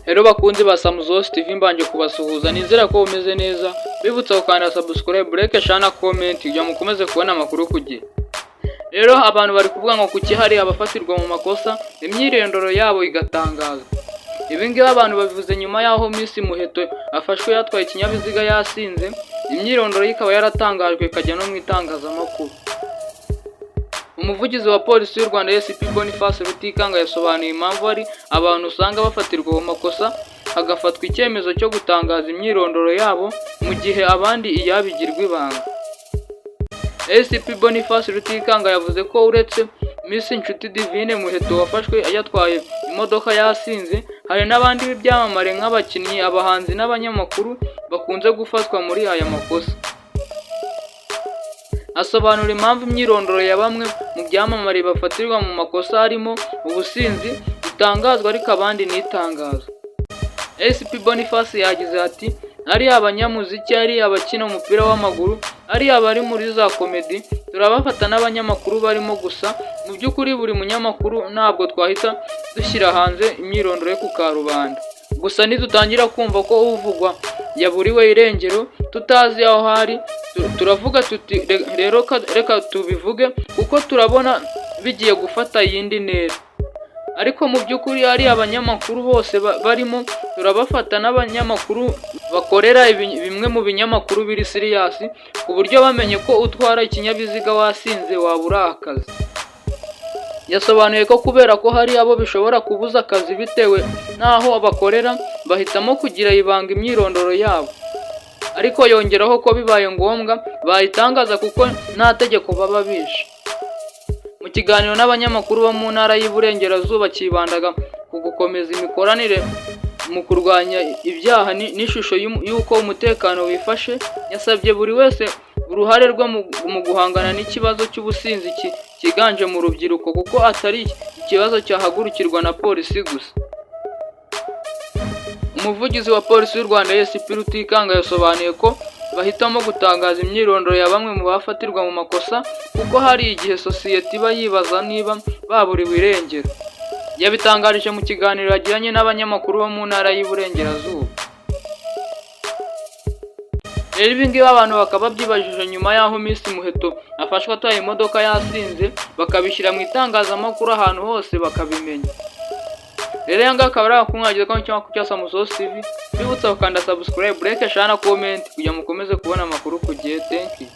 Hello bakunzi ba Samuzos TV, mbanje kubasuhuza, nizera ko umeze neza. Bibutsa gukanda subscribe, like, share na comment kugira mukomeze kubona amakuru ku gihe. Rero abantu bari kuvuga ngo kuki hari abafatirwa mu makosa imyirondoro yabo igatangazwa. Ibi ngibi abantu babivuze nyuma y'aho Miss Muheto afashwe yatwaye ikinyabiziga yasinze, imyirondoro ye ikaba yaratangajwe ikajya no mu itangazamakuru. Umuvugizi wa Polisi y'u Rwanda, SP Boniface Rutikanga, yasobanuye impamvu hari abantu usanga bafatirwa mu makosa hagafatwa icyemezo cyo gutangaza imyirondoro yabo, mu gihe abandi iyabo igirwa ibanga. SP Boniface Rutikanga yavuze ko uretse Miss Nshuti Divine Muheto wafashwe yatwaye imodoka yasinze, hari n'abandi b'ibyamamare nk'abakinnyi, abahanzi n'abanyamakuru bakunze gufatwa muri aya makosa. Asobanura impamvu imyirondoro ya bamwe mu byamamare bafatirwa mu makosa harimo ubusinzi itangazwa ariko abandi ntitangazwe. SP Boniface yagize ati: "Ari abanyamuziki, ari abakina umupira w'amaguru, ari abari muri za comedy, turabafata n'abanyamakuru barimo. Gusa mu by'ukuri buri munyamakuru ntabwo twahita dushyira hanze imyirondoro ye ku karubanda. Gusa nidutangira kumva ko uvugwa yaburiwe irengero, tutazi aho ari, turavuga tuti rero reka tubivuge kuko turabona bigiye gufata iyindi ntera. Ariko mu by'ukuri ari abanyamakuru bose barimo turabafata, n'abanyamakuru bakorera bimwe mu binyamakuru biri serious, ku buryo bamenye ko utwara ikinyabiziga wasinze wabura akazi." Yasobanuye ko kubera ko hari abo bishobora kubuza akazi bitewe n'aho bakorera, bahitamo kugira ibanga imyirondoro yabo. Ariko yongeraho ko bibaye ngombwa bayitangaza kuko nta tegeko baba bishe. Mu kiganiro n'abanyamakuru bo mu Ntara y'Iburengerazuba cyibandaga ku gukomeza imikoranire mu kurwanya ibyaha n'ishusho y'uko umutekano wifashe, yasabye buri wese uruhare rwe mu guhangana n'ikibazo cy'ubusinzi cyiganje mu rubyiruko, kuko atari ikibazo cyahagurukirwa na polisi gusa. Umuvugizi wa Polisi y'u Rwanda, SP Rutikanga, yasobanuye ko bahitamo gutangaza imyirondoro ya bamwe mu bafatirwa mu makosa kuko hari igihe sosiyete iba yibaza niba baburiwe irengero. Yabitangarije mu kiganiro yagiranye n'abanyamakuru bo mu Ntara y'Iburengerazuba. Rero ibi ngibi abantu bakaba babyibajije nyuma y'aho Miss Muheto afashwe atwaye imodoka yasinze, bakabishyira mu itangazamakuru ahantu hose bakabimenya. Rero aya ngaya akaba ari amakuru mwageze kuri ikinyamakuru cya Samusos TV, bibutsa gukanda subscribe, like, share na comment kugira ngo mukomeze kubona amakuru ku gihe. Thank you.